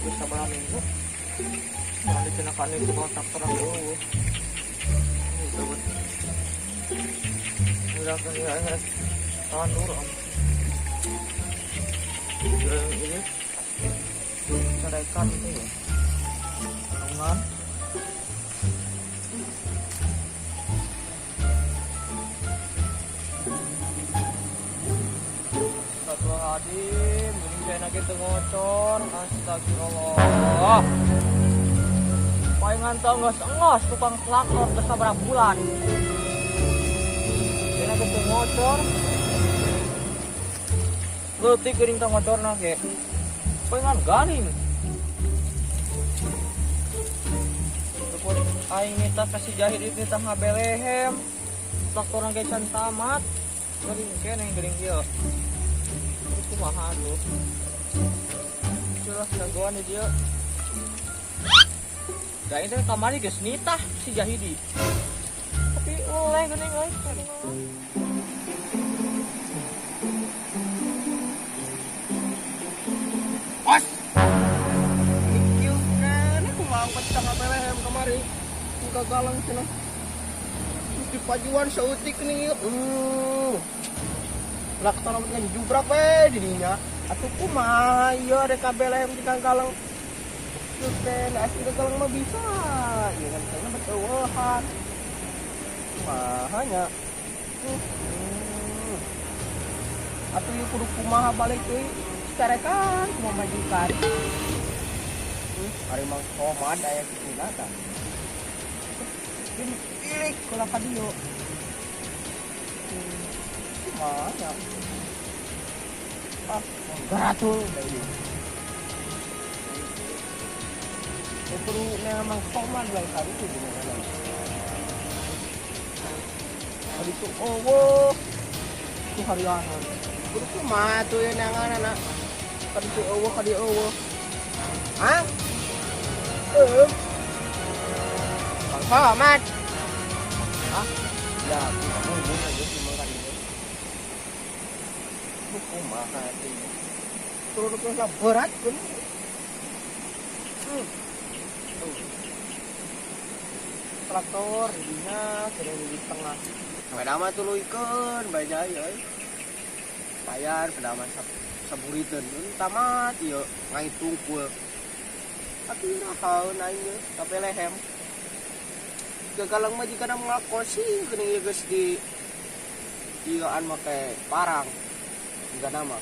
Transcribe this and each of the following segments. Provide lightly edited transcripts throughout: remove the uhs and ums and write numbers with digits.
Terus sabaraha minggu. Mana cenah kan itu tukang traktor eueuh. Itu bet. Udah kan ya rek tandur am. Ini carekan itu ya. Tulungan. Astagfirullahaladzim, geuning saya ge teu ngocor. Astagfirullah. Palingan teu geus engos tukang traktor geus sabaraha bulan. Saya ge teu ngocor. Leutik geuning teu ngocorna ge. Palingan garing. Tepun aing nitah ka si Jahid itu nitah ngabelehem. Traktorna ge can tamat. Geuning keneh geuning ieu. Terus kumaha atuh? Itulah jagoan di dia. Da ini teh kamari geus nitah si Jahidi. Tapi oleh geuning euy. Os. Kieu keneh kumaha pecah ngabelehem kamari. Muka galang cenah. Terus dipajuan saeutik nih. Traktor mah jubrak we di dinya. Atuh kumaha ieu rek kabelehem di galang. Kieu teh asli galang mah bisa. Ieu kan kayaknya bet eueuhan. Kumaha nya? Atuh ieu kudu kumaha balik deui? Carekan kumaha majikan. Ari Mang Somad aya kitu tah. Ini ilik kula ka dieu. Kumaha nya? Ah, geratul deui. Kudu Mang Somad lain kali itu gimana? Tadi tuh oh, itu harianan. Kudu kumaha tuh ya nangan anak. Kadi tuh eueuh kadi eueuh. Hah? Bang Somad. Hah? Ya, kamu aja sih makan itu. Kumaha tuh. Turun ke lah berat kan. Traktor dinya kira di tengah. Sepeda mah tuluykeun bae jai euy. Bayar sepeda mah saburiteun tamat ieu ngait tungkul. Tapi rahaeun aing ieu kabelehem. Gagalang mah jika ngakosi geuning ieu geus di ieuan make parang. Jika nama.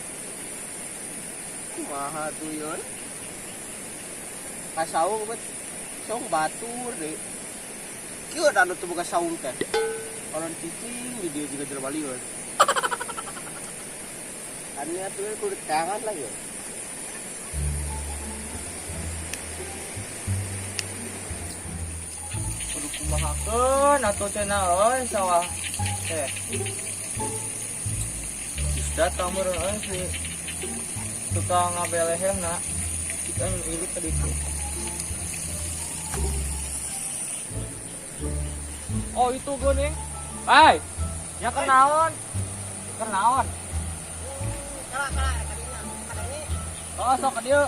Kumaha tuh ieu? Ka saung bet saung batur deui. Kieu da anu teu boga saung teh. Orang cicing di dia juga jelema lieur. Kan niat tuh kudu tangan lah ya. Kudu kumahakeun atuh cenah euy sawah teh. Geus datang meureun euy si tukang ngabelehemna. Kita yang ilik tadi itu. Oh itu geuning. Hai. Ya kenaon? Kenaon? Kala kala kadinya. Kadenge. Oh sok ka dieu.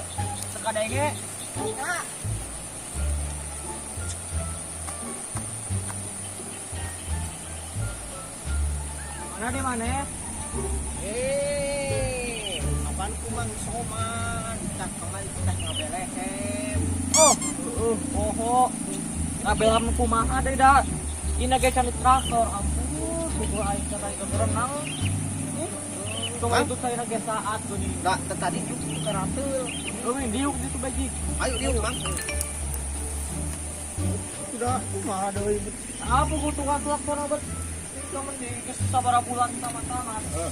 Sakadenge. Kala. Mana di mana? Apaan ku Mang Somad? Tak kemari kita ngabelehem. Oh, heeh, poho. Ngabelehem kumaha deui da? Ina ge can traktor, ampun, kudu aing teh tadi berenang. Tunggu itu saya ge saat geuning. Da, tadi diuk keratul. Euy, diuk ditu bajik. Ayo diuk, Mang. Sudah kumaha deui? Apa ku tukang traktor abet? Kamu di geus sabaraha bulan sama-sama. Heeh.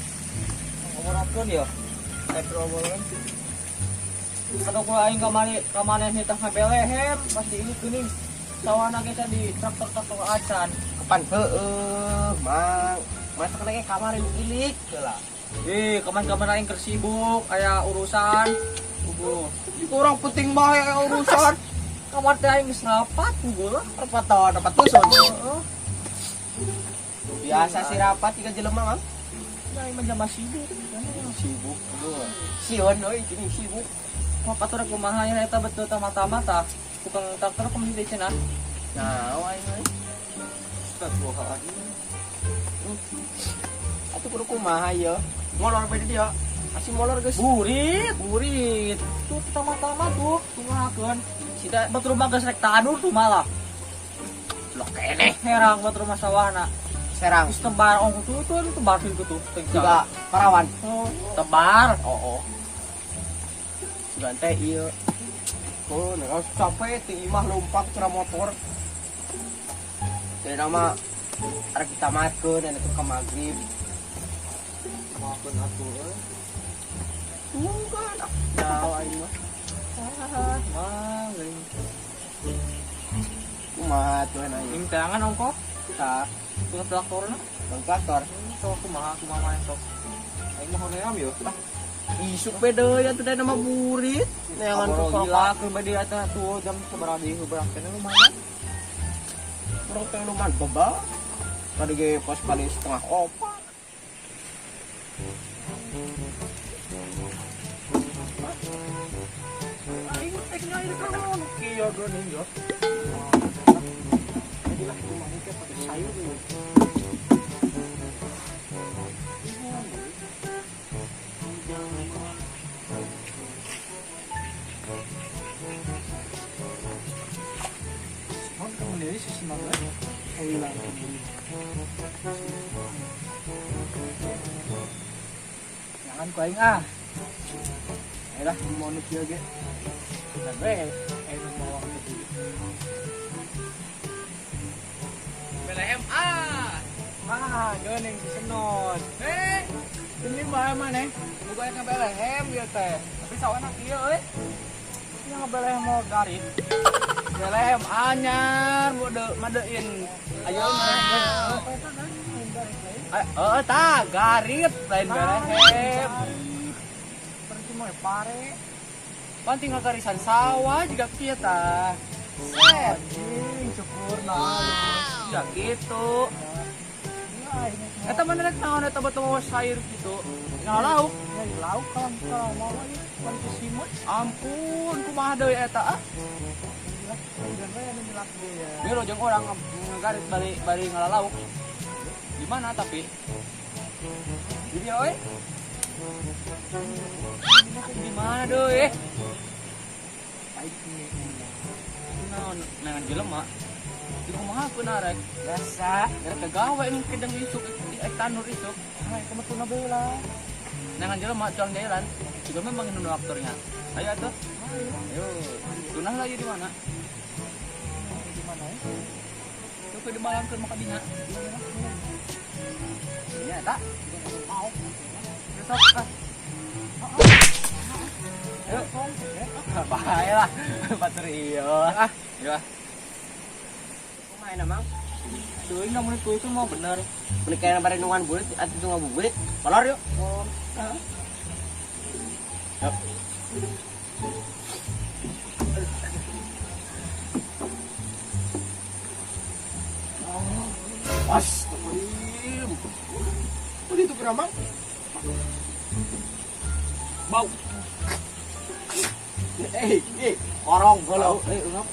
Ngomongkeun ya. Saya Atau ku aing kamari kamane nitah ngabelehem pasti ini geuning. Sawana ge di traktor-traktor acan. Kapan heueuh, Mang. Masa kena ge kamari ilik heula. Ih, kaman-kaman aing keur sibuk aya urusan. Kubu. Itu orang penting bae aya urusan. Kamar teh aing geus rapat kubu lah. Rapat tawa, rapat tusun. Heeh. Biasa sih rapat tiga jelema, Mang. Nah, aing mah jama sibuk. Sibuk. Sieun euy, gini sibuk. Kok atur kumaha ya eta betul mata-mata. Tukang traktor kumaha deui cenah. Nah, aing euy. Astagfirullahaladzim. Atuh kudu kumaha ieu? Molor bae di dieu. Masih molor geus. Burit, burit. Tuh pertama-tama tuh kumahakeun. Sida Batur mah geus rek tandur tuh malah. blok keneh. Herang batur mah sawahna. Serang. Terus tebar ongko tuh tuh tebar situ tuh. Juga parawan. Oh, tebar. Oh, oh. Sugan teh ieu. Oh, nah capek ti imah lompat cara motor. Jadi nama arek ditamatkeun dan itu ka magrib. Kumahakeun atuh euy. Bukan. Nah, aing mah. Mah, geuning. Kumaha tuh aing. Ini tangan ongko. Tah, Tukang traktorna. tukang traktor. Sok kumaha kumaha main sok. Aing mah hoream yeuh. Isuk be deui atuh da nama burit. Neangan Kaboro ku gila keur bade eta tuh jam sabaraha deui berang keneh lumayan. Urang teh lumayan bebal. Tadi ge pas kali setengah opat. Aing teh nyair ka naon kieu geuning yo. Jadi lah kumaha teh pakai sayur yo. Mon kamu sih semangat. Hilang. Jangan ku aing ah. Ayolah mau nu kieu ge. Dan we aing nu mawa ke dieu. BLM ah. Ah, geuning si Senon. Eh, Ini bae maneh. bukan ka BLM ieu teh. Tapi sawana kieu euy. Ini ngebeleh mau garit. BLM anyar mode madein. Ayo mah. Eh, tah garit lain BLM. Pergi mau pare. Pan tinggal garisan sawah juga kieu tah. Set. Anjing, syukur nah. Ya gitu. Eta mana rek naon eta batu mawa sayur gitu. Nah lauk. Ya di lauk kalau mau lagi pan simut. Ampun, kumaha deui eta ah? Dan we anu nyelak deui ya. Biar jeung urang ngagarit bari bari ngalalauk. Di mana tapi? Di dieu euy. Di mana deui? Baik nih. Naon nangan jelema. Di kumaha keun arek? Biasa. Rek gawe nu kedeng isuk tanur isuk. Hai, kamu tuh bela. Nangan jelema cuang jalan. Juga memang nu aktornya. Ayo atuh. Ayo. Ayo. Tunah lagi di mana? Di mana ya? Tuh ke dibalangkeun maka dina. Iya eta. Mau. Besok ah. Ayo. Bahaya lah. Batur ieu. Ah, ayo ah. Kumaha emang? Teuing namun itu mau bener. Meuni kaya bari nungguan burit atuh tunggu ngabuburit. Kolor yuk. Oh. Yuk. Astagfirullahaladzim. Udah itu kenapa? Bau. Korong bau. Ungap.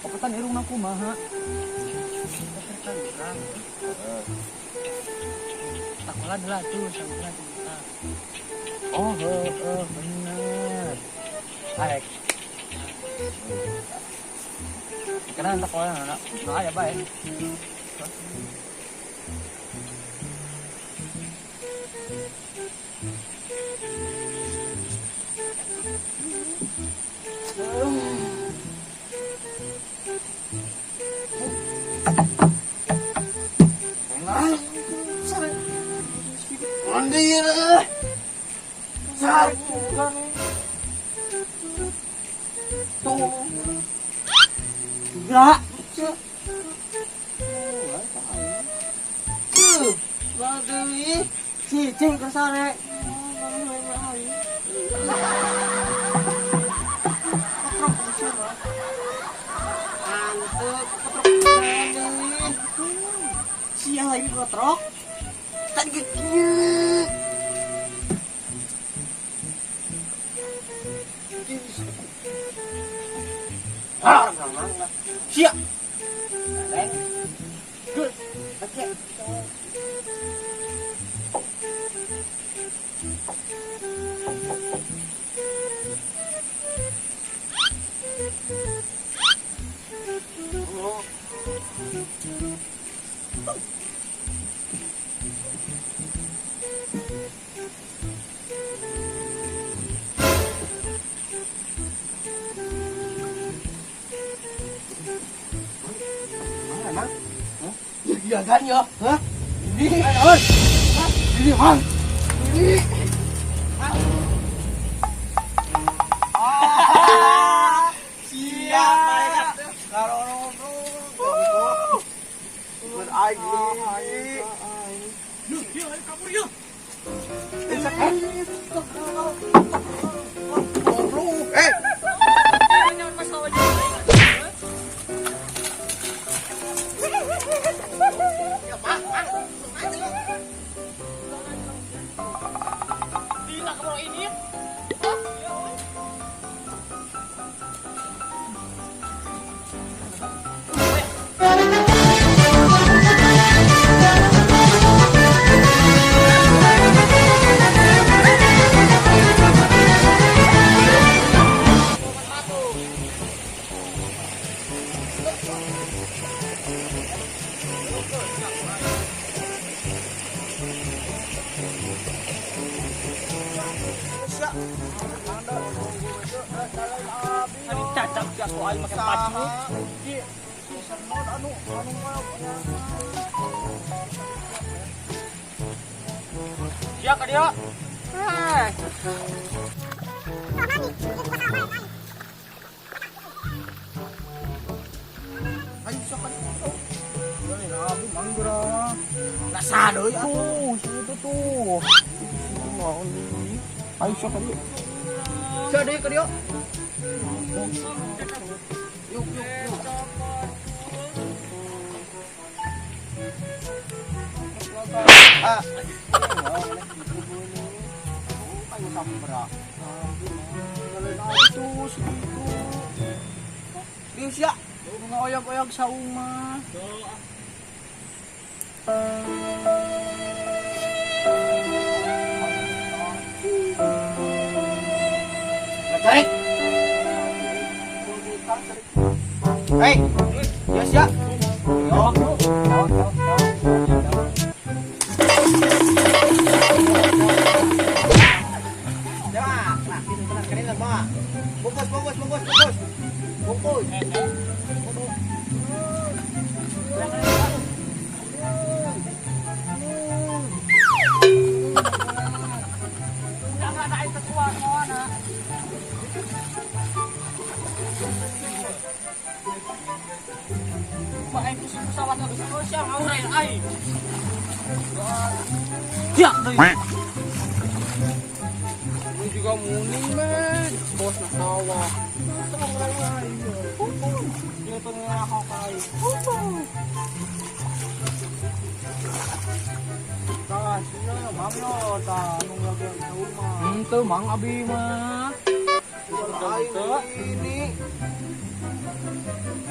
Opetan irungna kumaha? Takulan heula tuh, sakulan tuh. Oh, heeh, bener. Arek. Kenapa takulan anak? Nah, ya bae. Tuh. Gerak. Tuh. Waduh, cicing ke sare. Antuk ketrok. Sia lagi ketrok. Tadi kieu. Ah, sia. Leng. Good. Oke. Iya kan ya? Hah? Ini. Hah? Ini, Mang. Ini. Siap, malaikat. Kalau aing. Yuk, yuk, ayo kabur yuk. Goblok. Eh. Jangan masalah aja. Ya, Mang, Mang. Gila kamu ini. Ani cacap sia ku aing make pacu. Sia ka dia. Eh. Ayo sok kan. Abi manggra. Lah sadoy Tuh, situ tuh. Situ mau nih. Ayo sok kan. Sia deui ka dieu. Yuk, yuk, yuk. Ah. Ayo sampra. Itu segitu. Dieu sia. Mga oyag-oyag sa uma. Tarik. Hei, ya sia. Yo, yo, yo, yo. Ya, nah, gitu tenang keren lah, Pak. Bungkus, bungkus, bungkus, bungkus. Bungkus. Jangan ada air terkuat, mana. Main pusing pesawat habis itu siang aurain ai. Ya, Ini juga muning, men. Bos na sawah. Dia tuh ngerokok kali. Tah, sini mang yo, tah anu lagi sa rumah. Henteu mang abi mah. Ini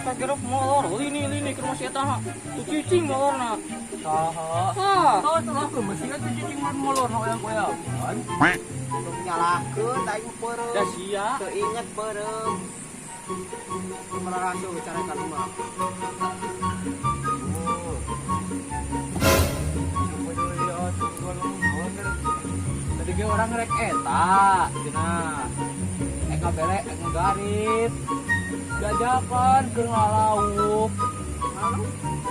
Kagerep molor, lini lini ke rumah si eta. Tuh cicing molorna. Saha? Ah, tahu itu lah mesti kan cicing mah molorna oyang-oyang. Tong nyalahkeun aing peureum. Da sia. Teu inget peureum. Kumaha langsung bicara ka rumah. Tadi ge orang rek eta, cenah. Eka bere ek ngarit. Jajakan keur ngalauk.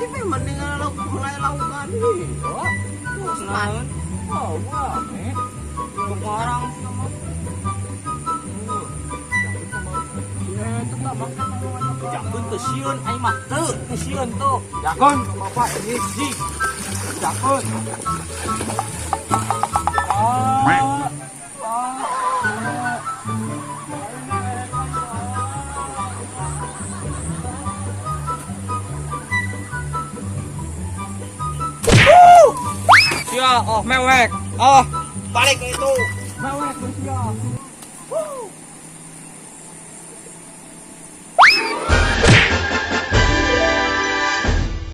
Ini mending ngalauk mulai laukan. Iya. Terus naon? Oh, wah, eh. Orang sama. Mang kan nu nganyokot. Jakun teu sieun aing mah teu, teu sieun tuh. Jakun ke bapak ini. Ji. Jakun. Ah. Ah. Sia, oh mewek. Oh, Balik ke itu. mewek sia.